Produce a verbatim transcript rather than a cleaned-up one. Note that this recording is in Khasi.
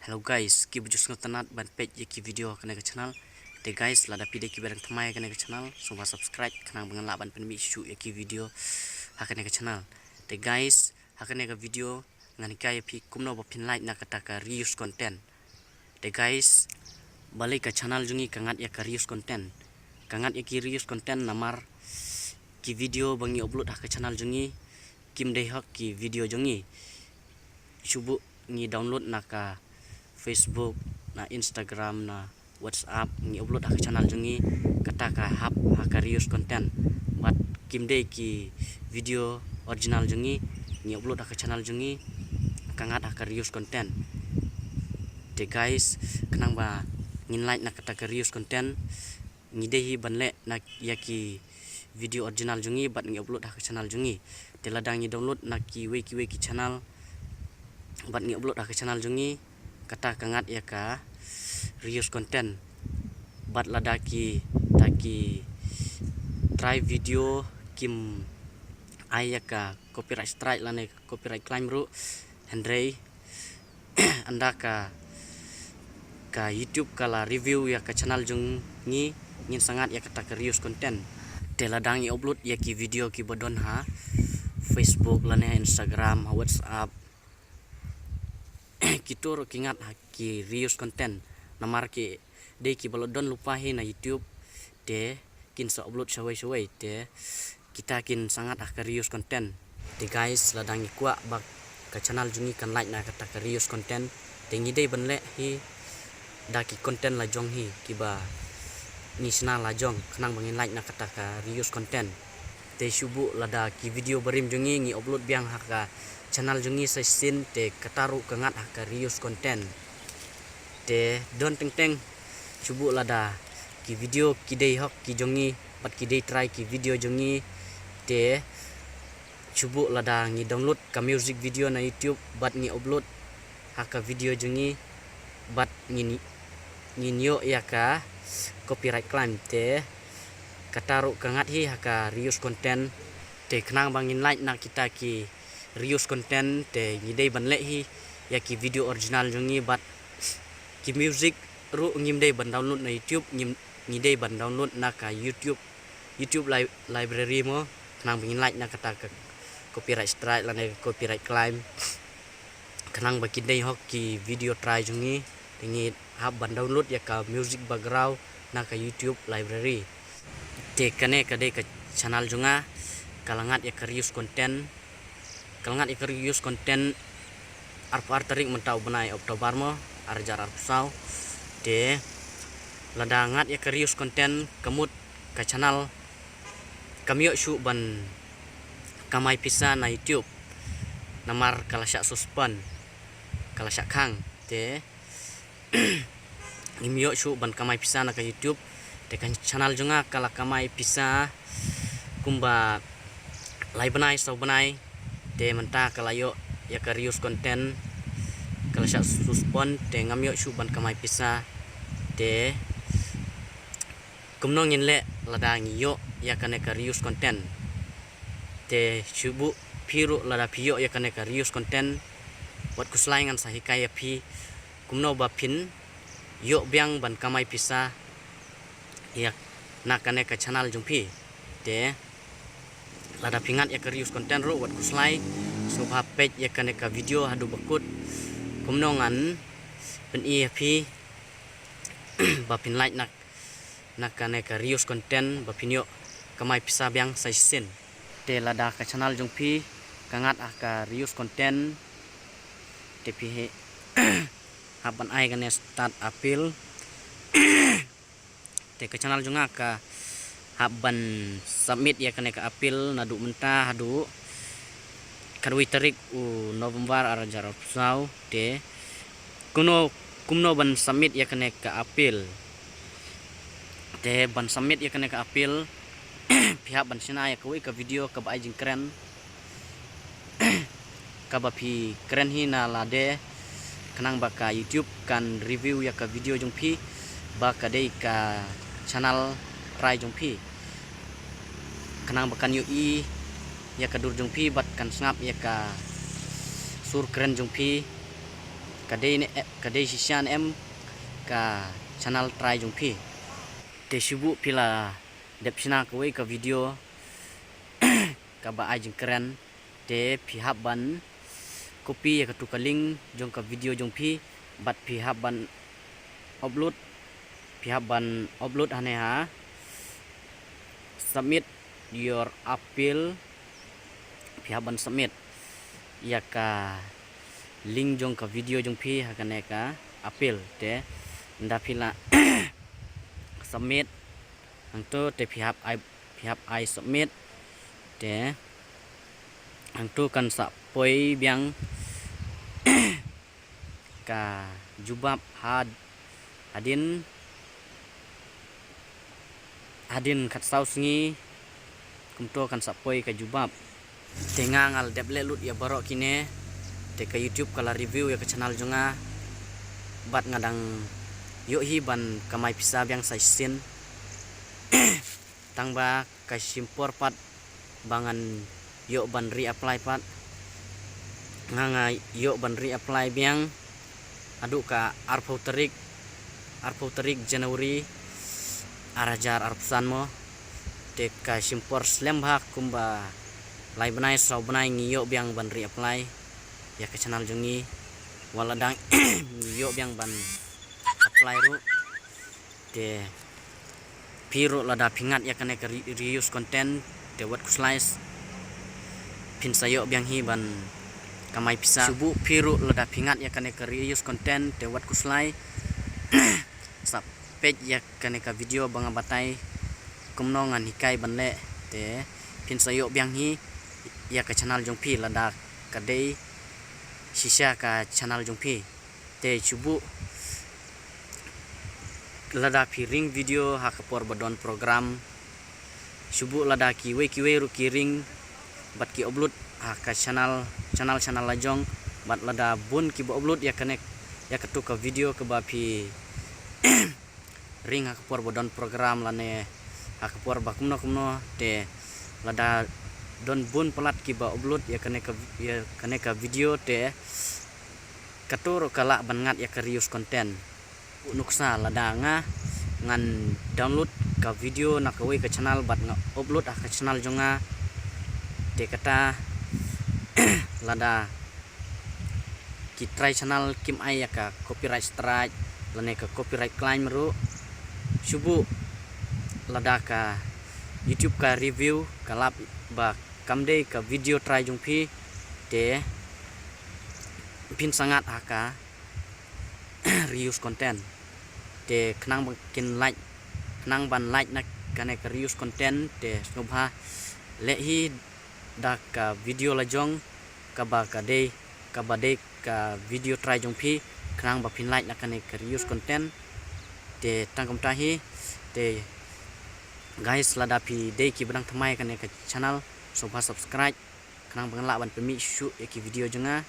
Hello guys, kiba ju sngewtynnat ban peit ïa ki video ha kane ka channel. Te guys, lada phi dei kiba dang thymmai ha kane ka channel, sngewbha subscribe khnang ba ngan lah ban pynmih shuh ïa ki video ha kane ka channel. Te guys, ha kane ka video ngan hikai ïa phi kumno ba phin lait na kata ka reuse content. Te guys, balei ka channel jong ngi ka ngat ïa ka reuse content? Ka ngat ïa ki reuse content namar ki video ba ngi upload ha ka channel jong ngi kim dei hok ki video jong ngi. Shu buh ngi download na ka Facebook, na Instagram, na WhatsApp, ngi upload ha ka channel jong ngi, kata ka hap ha ka reuse content. Bad kim dei ki video original jong ngi, ngi upload ha ka channel jong ngi, ka ngat ha ka reuse content. Te guys, khnang ba ngin lait na kata ka reuse content, ngi dei hi ban leh na ïa ki video original jong ngi bad ngi upload ha ka channel jong ngi. Te lada ngi download na kiwei kiwei ki channel bad ngi upload ha ka channel jong ngi, kata ka ngat ïa ka reuse content. Bad lada kita ki trai video kim ai ïa ka copyright strike lane copyright claim ruh, hynrei ynda ka, ka YouTube ka la review ïa ka channel jong ngi, ngin sa ngat ïa kata ka reuse content. Te lada ngi upload ïa ki video kiba don ha Facebook lane ha Instagram, ha WhatsApp, kito ruh ki ngat ha ki reuse content. Namar ki dei kiba la don lypa hi na YouTube, te kin sa upload shawei shawei, te kita kin sa ngat ha ka reuse content. Te guys, lada ngi kwah ba ka channel jong ngi kan lait na kata ka reuse content, te ngi dei ban leh hi da ki content la jong hi kiba ngi shna la jong, khnang ba ngin lait na kata ka reuse content. Te shu buh lada ki video barim jong ngi ngi upload biang ha ka channel jong ngi sa shisien, te kata ruh ka ngat ha ka reuse content. Te don teng teng, shu buh lada ki video ki dei hok ki jong ngi bad ki dei trai ki video jong ngi. Te shu buh lada ngi download ka music video na YouTube bad ngi upload ha ka video jong ngi bad ngin, ngin ïoh ïa ka copyright claim, te kata ruh ka ngat hi ha ka reuse content. Te khnang ba ngin lait na kita ki reuse content, te ngi dei ban leh hi ïa ki video original jong ngi bad ki music ruh ngim dei ban download na YouTube, ngim, ngi dei ban download na ka YouTube, YouTube li-, library mo, khnang ba ngin lait na kata ka copyright strike lane ka copyright claim. Khnang ba kin dei hok ki video trai jong ngi, te ngi hap ban download ïa ka music background na ka YouTube library. Te kane ka dei ka channel jong nga, ka la ngat ïa ka reuse content, ka la ngat ïa ka reuse content arphew ar tarik mynta u bnai October mo, ar hajar arphew saw. Te lada ngat ïa ka reuse content, ka mut ka channel kam ïoh shuh ban kamai pisa na YouTube. Namar ka la shah suspend, ka la shah khang, te ngim ïoh shuh ban kamai pisa na ka YouTube. Te ka channel jong nga ka la kamai pisa kumba lai bnai saw bnai. Te mynta ka la ïoh ïa ka reuse content, ka la shah suspend, te ngam ïoh shuh ban kamai pisa. Te kumno ngin leh lada ngi ïoh ïa kane ka reuse content? Te shu buh phi ruh lada phi ïoh ïa kane ka reuse content, wat khuslai, ngan sa hikai ïa phi kumno ba phin ïoh biang ban kamai pisa ïa na kane ka channel jong phi. Te lada phi ngat ïa ka reuse content ruh, wat khuslai, sngewbha peit ïa kane ka video haduh ba kut, kumno ngan pyni ïa phi ba phin lait na, na kane ka reuse content ba phin ïoh kamai pisa biang sa shisien. Te lada ka channel jong phi ka ngat ha ka reuse content, te phi hap ban ai kane start appeal. Te ka channel jong nga ka hap ban submit ïa kane ka appeal naduh mynta haduh khatwei tarik u November ar hajar arphew saw. Te kumno, kumno ban submit ïa kane ka appeal? Te ban submit ïa kane ka appeal, phi hap ban shna ïa kawei ka video kaba ai jingkren kaba phi kren hi na lade, khnang ba ka YouTube kan review ïa ka video jong phi ba ka dei ka channel trai jong phi, khnang ba kan ïohi ïa ka dur jong phi bad kan sngap ïa ka sur kren jong phi. ka dei ne, ka dei shisha ne em ka channel trai jong phi. Te shu buh phi la dep shna kawei ka video kaba ai jingkren, te phi hap ban copy ïa katu ka link jong ka video jong phi, bad phi hap ban upload, phi hap ban upload hangne ha submit your appeal, phi hap ban submit ïa ka link jong ka video jong phi ha kane ka appeal. Te ynda phi la submit hangto te phi hap ai, phi hap ai submit. Te hangto kan sa poi biang ka jubab had, hadien, hadien khatsaw sngi kumto kan sa poi ka jubab. Te nga nga la dep leh lut ïa baroh kine. Te ka YouTube ka la review ïa ka channel jong nga, bad nga dang ïoh hi ban kamai pisa biang sa shisien. Tang ba ka shim por pat ba ngan ïoh ban reapply pat. Nga nga ïoh ban reapply biang haduh ka arphew tarik, arphew tarik January ar hajar arphew san mo. Te ka shim por slem bha, kumba lai bnai saw bnai ngi ïoh biang ban reapply ïa ka channel jong ngi. Wat la dang ngi ïoh biang ban apply ruh. Te phi ruh lada phi ngat ïa kane ka re-, reuse content, te wat khuslai, phin sa ïoh biang hi ban kamai pisa. Shu buh phi ruh lada phi ngat ïa kane ka reuse content, te wat khuslai, sa peit ïa kane ka video ba nga batai kumno ngan hikai ban leh. Te phin sa ïoh biang hi ïa ka channel jong phi lada ka dei shisha ka channel jong phi. Te shu buh lada phi ring video ha ka por ba don program, shu buh lada kiwei kiwei ruh ki ring bad ki upload ha ka channel, channel, channel la jong. Bad lada bun kiba upload ïa kane, ïa katu ka video kaba phi ring ha ka por ba don program lane ha ka por ba kumno kumno, te lada don bun palat kiba upload ïa kane ka, ïa kane ka video, te katu ruh ka lah ban ngat ïa ka reuse content. Nuksa, lada nga ngan download ka video na kawei ka channel bad nga upload ha ka channel jong nga, te kata lada ki trai channel kim ai ïa ka copyright strike lane ka copyright claim ruh, shu buh lada ka YouTube ka review ka lap ba kam dei ka video trai jong phi, te phin sa ngat ha ka reuse content. Te khnang ban kin lait, khnang ban lait na kane ka reuse content, te sngewbha leh hi da ka video la jong kaba ka dei, kaba dei ka video trai jong phi, khnang ba phin lait na kane ka reuse content. Te tang kumta hi. Te guys, lada phi dei kiba dang thymmai kane ka channel, sngewbha subscribe khnang ba ngan lah ban pynmih shuh shuh ïa ki video jong nga.